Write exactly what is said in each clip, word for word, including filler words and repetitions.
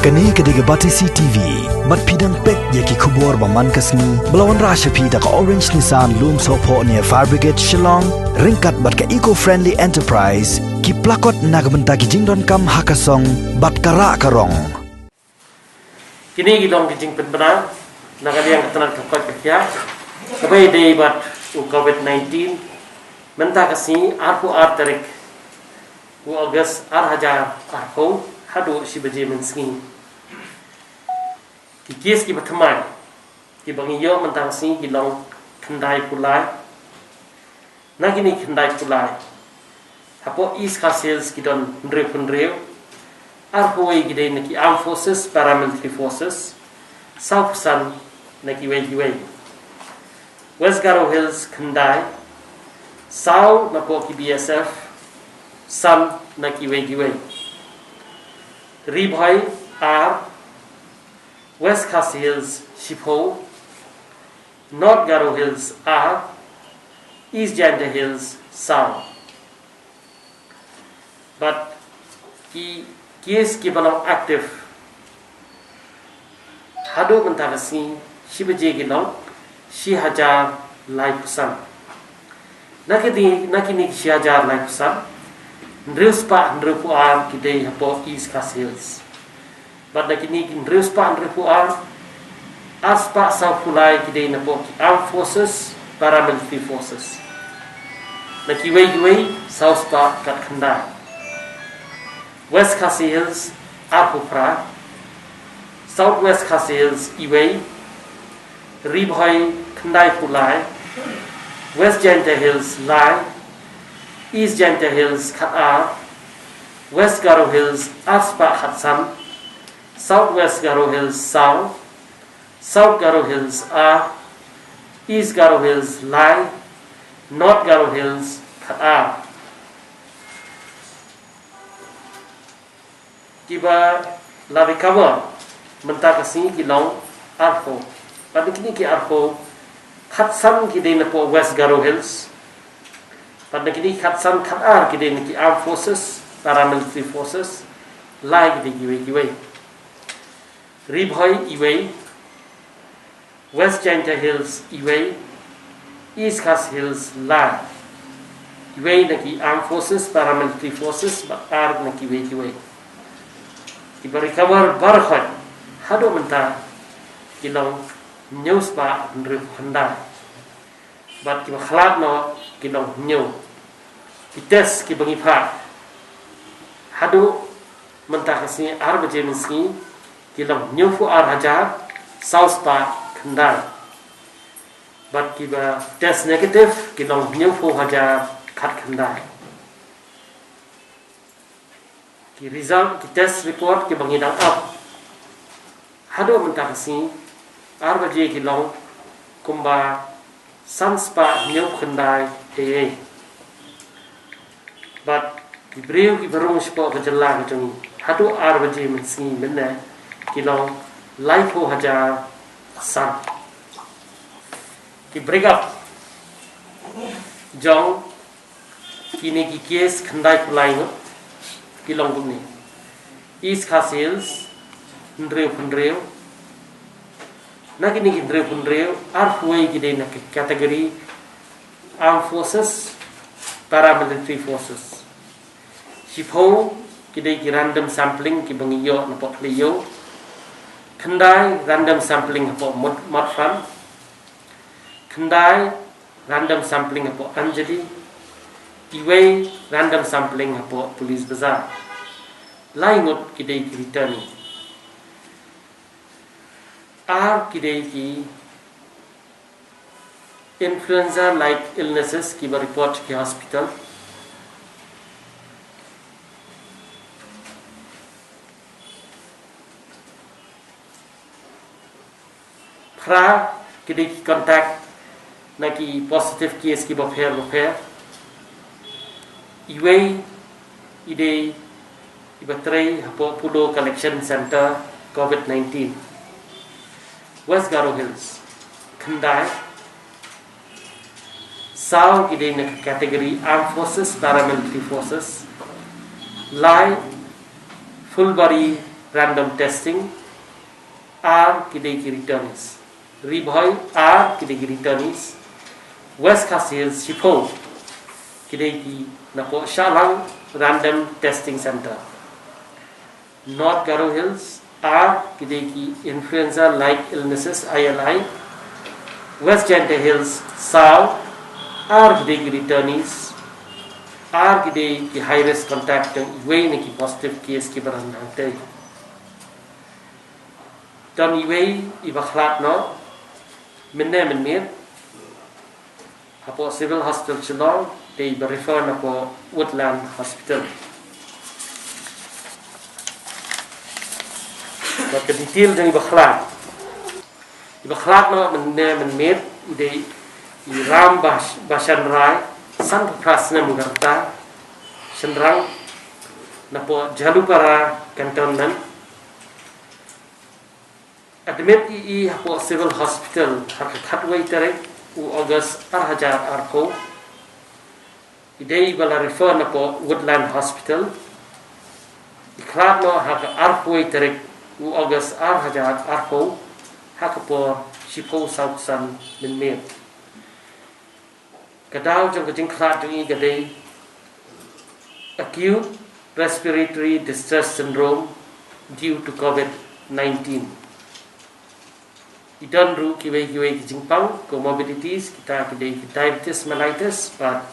Kane ka dei ka Batesi T V. Bad phi dang peit ïa ki khubor ba man ka sngi ba la wanrah sha phi da ka Orange Nissan Lumsohphoh near Fire Brigade Shillong, ryngkat bad ka Eco Friendly Enterprise, ki plakot na ka bynta ki jingdonkam ha ka song bad ka rah ka rong. Kine ki long ki jingpynbna na ka liang ka tnat ka koit ka khiah kaba ïadei bad u Covid nineteen. Mynta ka sngi arphew ar tarik u August ar hajar arphew, haduh shi baje mynsngi. Ki kes kiba thymmai kiba ngi ïoh mynta ka sngi ki long khyndaiphew lai. Na kine khyndaiphew lai, hapoh East Khasi Hills ki don hynriewphew hynriew. Arphew wei ki dei na ki Armed Forces, Paramilitary Forces, sawphew san na kiwei kiwei. West Garo Hills khyndai, saw napoh ki B S F, san na kiwei kiwei. Ri Bhoi ar, West Khasi Hills shiphew, North Garo Hills ar, East Jaintia Hills saw. Bad ki kes kiba long active haduh mynta ka sngi shi baje ki long shi hajar laiphew san. Na kine, na kine ki shi hajar laiphew san, hynriew spah hynriewphew ar ki dei hapoh East Khasi Hills. Bad na kine ki hynriew spah hynriewphew ar, ar spah sawphew lai ki dei napoh ki Armed Forces, Paramilitary Forces. Na kiwei kiwei, saw spah khatkhyndai. West Khasi Hills arphew phra, South West Khasi Hills iwei, Ri Bhoi khyndaiphew lai, West Jaintia Hills lai, East Jaintia Hills khatar, West Garo Hills ar spah khatsan, South West Garo Hills saw, South Garo Hills ar, East Garo Hills lai, North Garo Hills khatar. Kiba la recover mynta ka sngi ki long arphew. Bad na kine ki arphew, khatsan ki dei napoh West Garo Hills. Bad na kine ki khatsan, khatar ki dei na ki Armed Forces, Paramilitary Forces, lai ki dei kiwei kiwei. Ri Bhoi iwei, West Jaintia Hills iwei, East Khasi Hills lai. Iwei na ki Armed Forces, Paramilitary Forces, bad ar na kiwei kiwei. Kiba recover baroh haduh mynta ki long hynñiew spah hynriew khyndai. Bad kiba khlad noh ki long hynñiew. Ki test kiba ngi phah haduh mynta ka sngi ar baje mynsngi ki long hynñiewphew ar hajar saw spah khyndai. Bad kiba test negative ki long hynñiewphew hajar khatkhyndai. Ki result, ki test report kiba ngi dang ap haduh mynta ka sngi ar baje ki long kumba san spah hynñiew khyndai eiei. Bad ki briew kiba rung shapoh ka jylla ka jong ngi haduh ar baje mynsngi mynne ki long laiphew hajar san. Ki break up jong kine ki kes khyndaiphew lai ngut ki long kumne: East Khasi Hills hynriewphew hynriew. Na kine ki hynriewphew hynriew, arphew wei ki dei na ki category Armed Forces, Paramilitary Forces. Shiphew ki dei ki random sampling kiba ngi ïoh napoh Khlieh Ïew. Khyndai random sampling hapoh Mot-, Motphran. Khyndai random sampling hapoh Anjali. Iwei random sampling hapoh Police Bazar. Lai ngut ki dei ki returnee. Ar ki dei ki influenza like illnesses kiba report ki hospital. Phra ki dei ki contact na ki positive case kiba pher ba pher. Iwei i dei iba trei hapoh Pulo Collection Center Covid nineteen. West Garo Hills khyndai. Saw ki dei na ka category Armed Forces, Paramilitary Forces. Lai Phulbari random testing, ar ki dei ki returnees. Ri Bhoi, ar ki dei ki returnees. West Khasi Hills, shiphew ki dei ki napoh Shillong Random Testing Center. North Garo Hills, ar ki dei ki influenza like illnesses, I L I. West Jaintia Hills, saw, ar ki dei ki returnees, ar ki dei ki high risk contact jong iwei na ki positive case kiba rang hangtei. Don iwei iba khlad noh mynne mynmiet hapoh Civil Hospital Shillong, dei ba refer napoh Woodland Hospital. Bad ka detail jong iba khlad. Iba khlad noh mynne mynmiet i dei i Ram Bash-, Bashan Rai, sanphew phra snem ka rta, shynrang, napoh Jhalupara Cantonment. Admit i i hapoh Civil Hospital ha ka khatwei tarik u August ar hajar arphew. I dei ba la refer napoh Woodland Hospital. I khlad noh ha ka arphew tarik u August ar hajar arphew, ha ka por shiphew saw san mynmiet. Ka daw jong ka jingkhlad jong i ka dei acute respiratory distress syndrome due to COVID nineteen. I don ruh kiwei kiwei ki jingpang, comorbidities, kita ki dei ki diabetes mellitus bad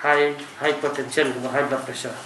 high, hypertension, high blood pressure.